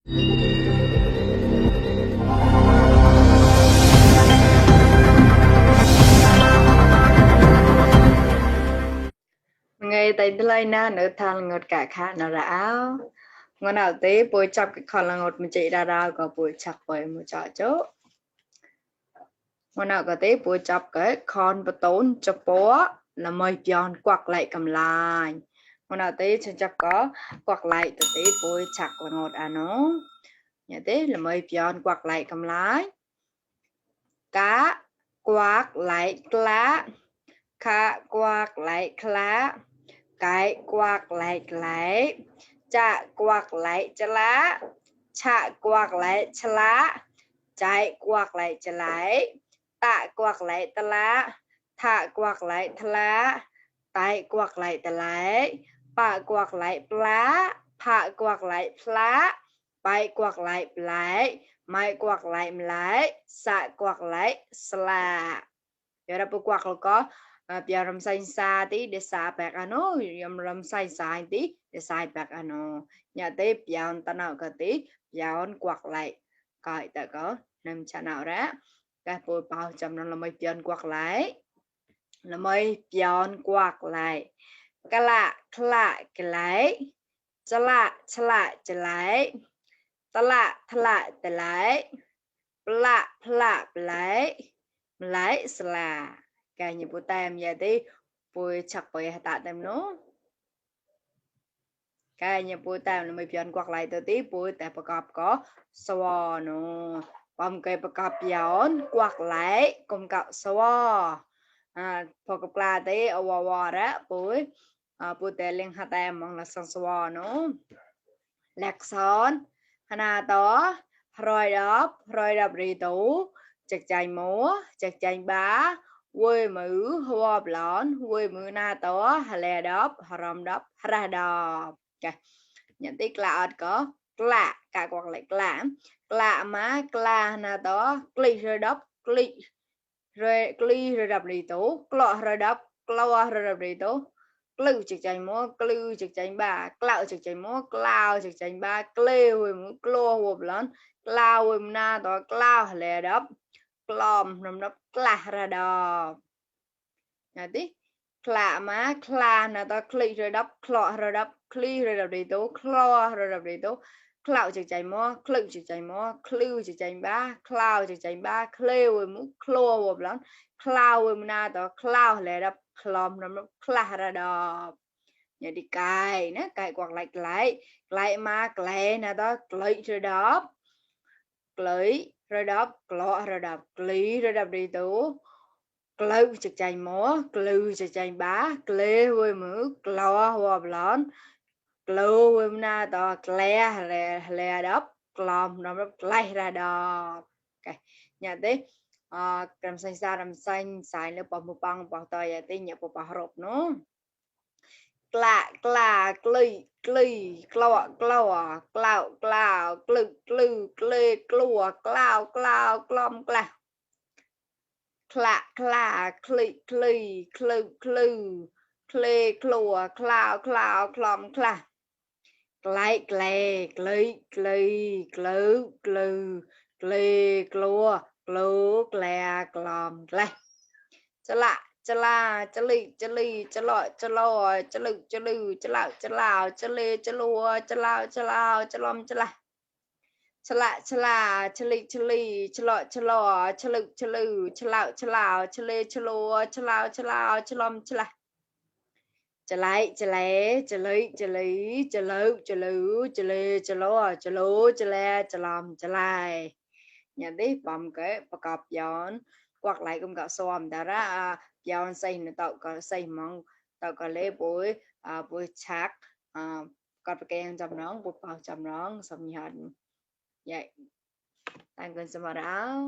Ngày tại đây na nữ thằng ngột cả khá nó ráo ngón nào tí bôi chọc cái con là ngột mình chị ra ra có bôi chọc bởi một trò chỗ ngón nào có tí bôi chọc cái con bà tốn cho bố là mời pion quặc lại cầm lại ngón nào tí cho chọc có quặc lại từ tí bôi chọc là ngột à nó nhà tí là mời pion quặc lại cầm lại cá quặc lại lá cá quặc lại lá cái quạt lại chạ quạt lại chả lá chạ quạt lại chả lá trái quạt lại chả lại tạ quạt lại ta lá thạ quạt lại thà lá tay quạt lại ta lại pa quạt lại plá pha quạt lại plá bay quạt lại lại mai quạt lại xạ quạt lại xà giờ ra quạt có biar ram sai sa tí để sa bạc ano ram sai sai tí để sai bạc ano nhà tí biar ta nào cái tí biar quạt lại coi ta có nằm cha nào đó cái bồi bao chấm nó là mấy biar quạt lại là mấy biar quạt lại cái lạ cái lại chả lạ chả lại ta lạ ta lại lại là cái như bố tem vậy thì bố chắc bố tạ tem nó cái như bố tem là mấy phiền quạt lại từ tí bố tạiประกอบcó swa nó bấm cái ประกอบ ย้อน quạt lại cùng cậu swaประกอบ là tí ở đó bố tại liên hạ tem mong là sang swa nó lạc son hana đó rồi đập rì tủ chặt chanh múa chặt chanh bá quê mữ hoa blon quê mữ na tó hà lè đóp hà rầm đóp hà ra đò nhận tích là có lạ cả quạt lại lạ má lạ na tó kli rồi đóp kli rồi đập rì tủ clọ rồi đóp clọ rồi đập rì tủ lưu trực chanh múa lưu trực chanh ba cạo trực chanh múa clau trực chanh ba cleo múa clo hộp lớn clau na to clau lè đắp clom nằm đắp cla ra đò nhà tí cla má cla na to cli rồi đắp clọ rồi đắp cli rồi đắp đi tố clo rồi đắp đi tố cạo trực chanh múa lưu trực chanh múa lưu trực chanh ba clau trực chanh ba cleo múa clo hộp lớn clau na to clau lè đắp clom nằm đắp cla ra đò jadi cài nó cài quạt lại mà cài nè đó cài rồi đó clọ rồi đó clý rồi đó đi tú clou trực chanh múa clou trực chanh bá clê với mũ clọ hòa blon clou na đó clé đó clom nó clé ra đó okay. Nhà tí làm xanh xài nó bỏ một băng bỏ tỏi tí nhập bỏ hộp nó chả lạ chả la chả lì chả lì chả lọ chả lò chả lự chả lừ chả lạo chả lào chả lê chả lùa chả lao chả lao chả lom chả la chả lạ chả la chả lì chả lọ chả lò chả lự chả lừ chả lạo chả lào chả lê chả lùa chả lao chả lao chả lom chả la chả lại chả lé chả lì chả lì chả lự chả lừ chả lê chả lò chả lú chả lè chả lom chả lai nhà tí bấm cáiประกอบ ย้อน quạt lại cũng có xòm đó raย้อน xây nó tạo có xây mong tạo có lễ buổi buổi chắc còn cái kèn trong nó buổi bao trong nó xong như hình vậy tăng cân xem vào đó